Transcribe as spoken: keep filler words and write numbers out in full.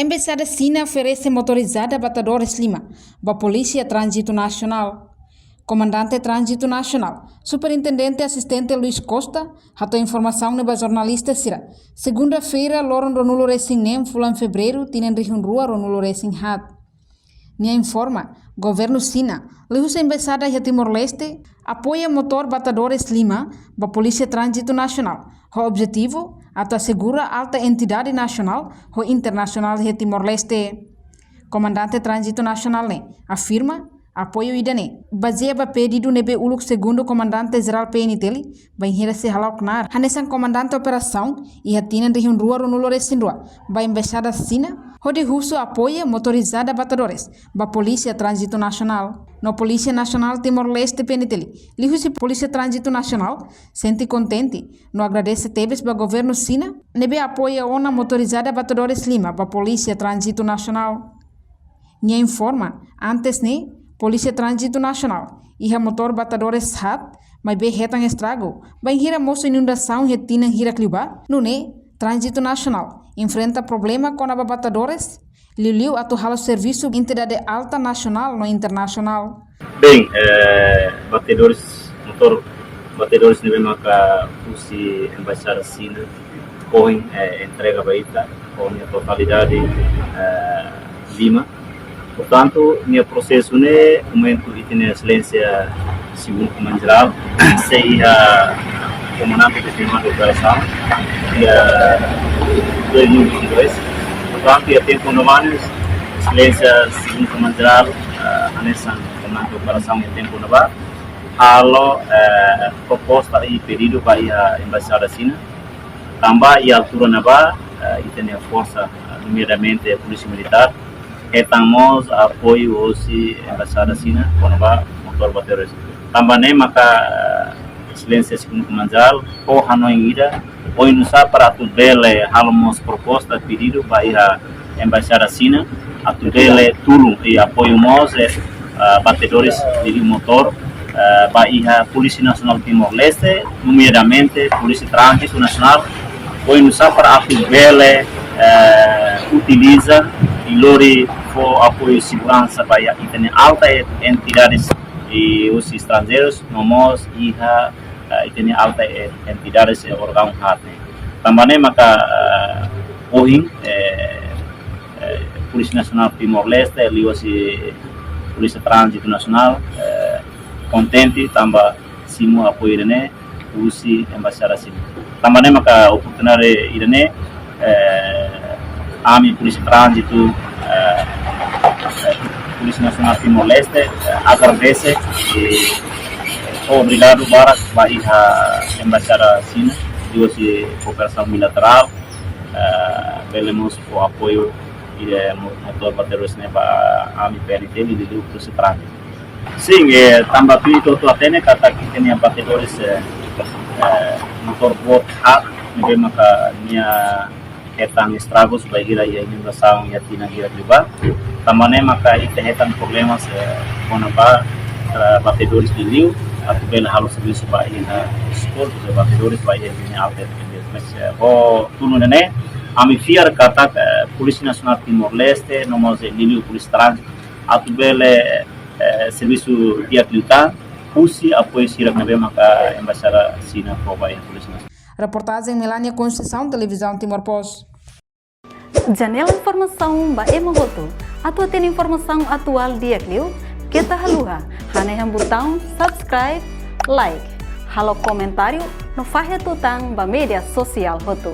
Embaixada Xina oferese motorizada Batadores lima ba Polísia Tránzitu Nasionál. Komandante Tránzitu Nasionál, Superintendente Asistente Luis Costa, hato'o informasaun ne'e ba jornalista sira, segunda-feira, loron ruanulu-resin-neen fulan Fevereiru, tinan rihun rua ruanulu-resin-haat. Nia informa, Governu Xina, liuhusi Embaixada iha Timor-Leste, apoia motór Batadores lima ba Polísia Tránzitu Nasionál, ho objetivu atu asegura alta entidade nasionál ho internasionál iha Timor-Leste. Komandante Tránzitu Nasionál ne'e afirma, apoiu ida-ne'e bazeia ba pedidu ne'ebé uluk Segundu Komandante Jerál P N T L, bainhira sei hala'o knaar hanesan komandante operasaun iha tinan rihun rua ruanulu-resin-rua ba Embaixada Xina, hodi husu apoia motorizada Batadores ba Polísia Tránzitu Nasionál. No Polísia Nasionál Timor-Leste, P N T L, liuhusi Polísia Tránzitu Nasionál, sente kontente no agradese tebes ba Governu Xina ne'ebé apoia ona motorizada Batadores lima ba Polísia Tránzitu Nasionál. Nia informa, antes ne'e, Polísia Tránzitu Nasionál iha motór Batadores haat, maibé hetan estragu bainhira mosu inundasaun iha tinan hirak liubá. Nune'e, Tránzitu Nasionál enfrenta problema kona-ba Batadores, liuliu atu halo servisu entidade alta nasionál no internasionál. Bem, eh, batedores, motór batedores ne'ebé maka husi Embaixada Xina ohin, eh, entrega ba ita, ho nia totalidade, eh, lima. Portantu, nia prosesu ne'e, momentu ita-nia Exelénsia Segundu Komandante Jerál sei iha komandante de primeira operasaun, iha dois mil e vinte e dois. Portantu, iha tempu ne'ebá, Exelénsia Segundu Komandante Jerál, eh, hanesan komandante operasaun iha tempu ne'ebá, halo, eh, proposta i pedidu ba iha Embaixada Xina. Tanba iha altura ne'ebá, eh, ita-nia forsa, eh, nomeadamente Polísia Militár, hetan mós apoiu hosi Embaixada Xina kona-ba motór batedores. Tanba ne'e maka, eh, Exelénsia Segundu Komandante Jerál fó hanoin ida, oinsá para atu bele halo mós proposta, pedidu ba iha Embaixada Xina atu bele tulun i apoiu mós, eh, ah, batedores liuliu motór, eh, ba iha Polísia Nasionál Timor-Leste, nomeadamente Polísia Tránzitu Nasionál, oinsá para atu bele, eh, utiliza i lori fó apoiu seguransa ba iha ita-nia alta e-, entidades i os estranjeirus, no mós iha, eh, ita-nia alta e-, entidades e órgaun haat ne'e. Tanba ne'e maka, eh, ohin, eh, eh, Polísia Nasionál Timor-Leste, liuhusi Polísia Tránzitu Nasionál, eh, kontente tanba simu apoiu ida-ne'e husi Embaixada Xina. Tanba ne'e maka oportunidade ida-ne'e, eh, ami Polísia Tránzitu, eh, eh, Polísia Nasionál Timor-Leste, eh, agradese i obrigadu barak ba iha Embaixada Xina, liuhusi kooperasaun bilaterál, eh, bele mós fó apoiu i, eh, mo-, motór batedores ne'e ba ami P N T L i liuliu Polísia Tránzitu. Sin, eh, tanba tuir ita hotu hatene katak ita-nia batedores, eh, eh, motór boot haat, ne'ebé maka nia hetan estragus bainhira iha inundasaun iha tinan hirak liubá. Tanba ne'e maka ita hetan problemas, eh, kona-ba, eh, batedores liuliu atu bele halo servisu ba iha, eh, skol, eh, batedores ba iha ita-nia alta. Mas, eh, ho tulun ne'e, ami fiar katak, eh, Polísia Nasionál Timor-Leste, no mós, eh, liuliu Polísia Tránzitu, atu bele, eh, servisu di'ak liután, husi apoiu sira ne'ebé maka Embaixada Xina fó ba iha Polísia Nasionál. Reportajen Melania Conceição, Televizaun Timor Post. Janela informasaun ba ema hotu. Atu hatene informasaun atuál di'ak liu, keta haluha hanehan butaun subscribe, like, halo komentáriu no fahe tutan ba média sosiál hotu.